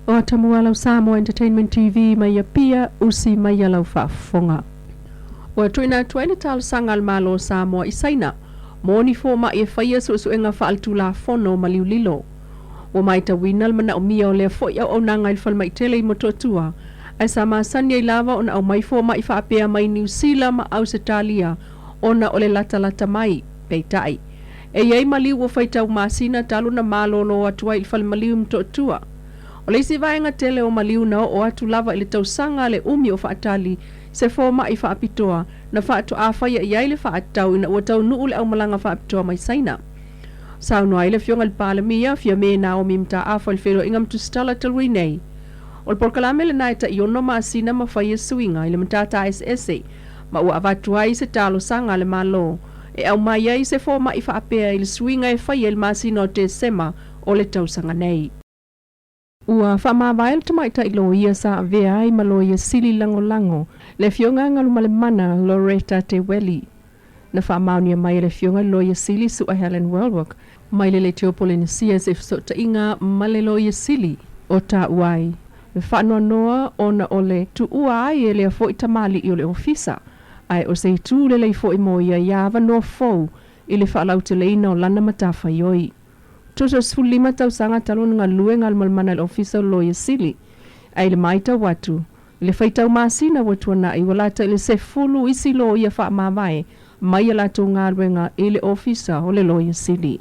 O Atamua lau Samoa Entertainment TV mai Apia, usi mai ia lau faafofoga. Ua tuuina atu ai le talosaga a le Malo o Samoa i Saina mo ni fomai e faia suesuega faaletulafono maliu lilo. Ua matauina le manaomia o lea foi auaunaga i le falemai tele i Motootua, ae sa masani ai lava ona aumai fomai faapea mai Niu Sila ma Ausetalia ona o le latalata mai. Peitai, e i ai maliu ua faitau masina talu ona malolo atu ai i le falemaliu i Motootua. O le isi vaega tele o maliu na oo atu lava i le tausaga le umi o faatali se fomai faapitoa na faatoa faia i ai le faatatau ina ua taunuu le aumalaga faapitoa mai Saina. Saunoa ai le Afioga i le Palemia, Fiame Naomi Mataafa i le feiloaiga ma Tusitala talu ai nei. O le polokalame lena e tai ono masina ma faia suiga i le matata eseese ma ua avatu ai se talosaga a le Malo e aumai ai se fomai faapea i le suiga e faia i le masina o Tesema o le tausaga nei. Ua faamavae le tamaitai loia sa avea ai ma Loia Sili Lagolago, le Afioga Galumalemana Loretta Teweli. Na faamaonia mai e le Afioga i le Loia Sili Su'a Helen Wellbrook mai le Leitio Polenesia se fesootaiga ma le Loia Sili o taua ai le faanoanoa ona o le tuua ai e lea foi tamalii o le ofisa, ae o se itu lelei foi mo ia ia avanoa fou i le faalauteleina o lana matafaioi. Tusa 15 tausaga talu ona galue Galumalemana i le Ofisa o le Loia Sili, ae i le matau atu, i le faitau masina ua tuanai ua lata i le 10 isi loia faamavae mai a latou galuega i le Ofisa o le Loia Sili.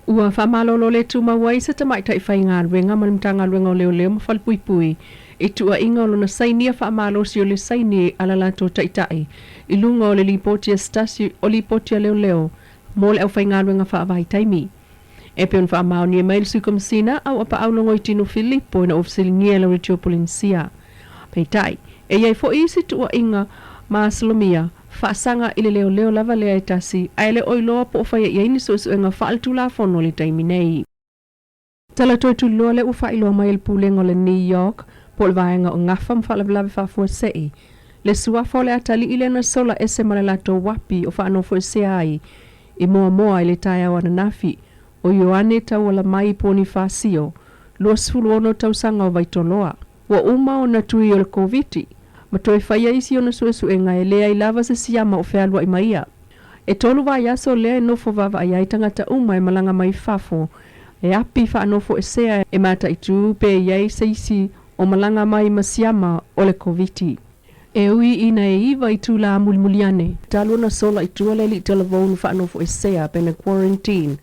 Ua faamalolo le tumau ai se tamaitai faigaluega ma le Matagaluega o Leoleo ma Falepuipui i tuuaiga o lona sainia faamalosi o le saini a la latou taitai i luga o le lipoti a se tasi o lipoti a leoleo mo le aufaigaluega faavaitaimi. E pei ona faamaonia mai le Sui Komesina Auapaau Logoitino Filipo ina ua fesiligia e le Leitio Polenisia. Peitai, e i ai foi isi tuuaiga masalomia faasaga i le leoleo lava lea e tasi ae le o iloa po o faia i ai ni suesuega faaletulafono i le taimi nei. Tala toe tuliloa lea ua faailoa mai e le Pulega o le New York po o le Vaega o Gafa ma Faalavelave Faafuasei, le suafa o le atalii lea na sola ese ma le latou api o faanofoesea ai i Moamoa i le taeao ananafi, o Ioane Taualamai Ponifasio, 26 tausaga o Vaitoloa. Ua uma ona tui o le Koviti, ma toe faia isi ona suesuega e leai lava se siama o fealuai ma ia. E tolu vaiaso lea e nofo vaavaai ai tagata uma e malaga mai fafo, e api faanofoesea e mataitu pe i ai se isi o malaga mai ma siama o le Koviti. E ui ina e iva itulā mulimuli ane, talu ona sola i tua le alii talavou na faanofoesea pe na quarantine,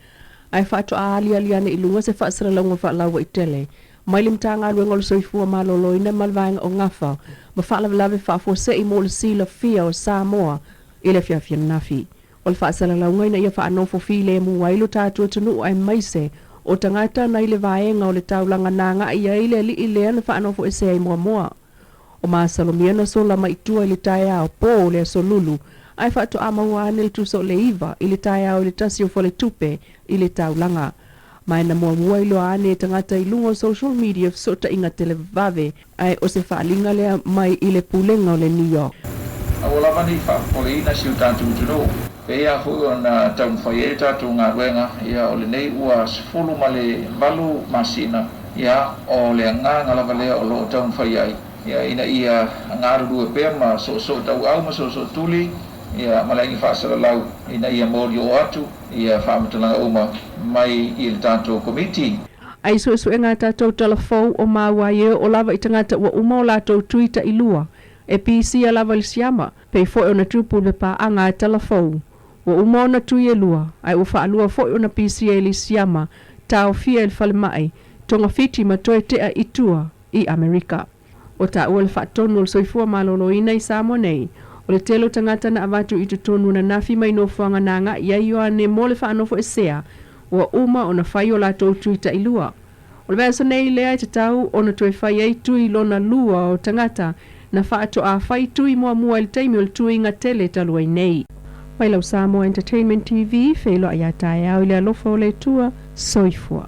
ae faatoa aliali ane i luga se faasalalauga faalauaitele mai le Matagaluega o le Soifua Maloloina ma le Vaega o Gafa ma Faalavelave Faafuasei mo le silafia o Samoa i le afiafi ananafi. O le faasalalauga ina ia faanofo filemu ai lo tatou atunuu aemaise o tagata nai le vaega o le taulaga na agai ai le alii lea na faanofoesea i Moamoa. O masalomia na sola mai i tua i le taeao po o le Aso Lulu ae faatoa maua ane le tusa o le 9 i le taeao i le tasi o faletupe i le taulaga. Ma e na muamua iloa ane e tagata i luga o social media fesootaiga televave ae o se faaaliga lea mai i le Pulega o le New York. Aua lava ne i faapopoleina si o tatou atunuu, pei lava foi ona taumafai ai le tatou galuega, ia o lenei ua 18 masina, ia o le agaga lava lea o lo o taumafai ai, ia ina ia galulue pea ma soosoo tauau ma soosoo tuli, ia ma le agi faasalalau ina ia molioo atu ia faamatalaga uma mai i le tatou Komiti. I suesuega a tatou tala fou o maua ai e oo lava i tagata ua uma o latou tui tailua e pisia lava i le siama, pei foi ona tupu le paaga a tala fou. Ua uma ona tui e lua, ae ua faalua foi ona pisia i le siama, taofia i le falemai, togafiti ma toe tea i tua i Amerika. Ua taua le faatonu o le soifua maloloina i Samoa nei, o le tele o tagata na avatu i totonu ananafi mai nofoaga na agai i ai Ioane mo le faanofoesea, ua uma ona fai o latou tui tailua. O le vaiaso nei lea e tatau ona toe fai ai tui lona lua o tagata na faatoa fai tui muamua i le taimi o le tuiga tele talu ai nei. Mai lau Samoa Entertainment TV, feiloai a taeao i le alofa o le Atua. Soifua.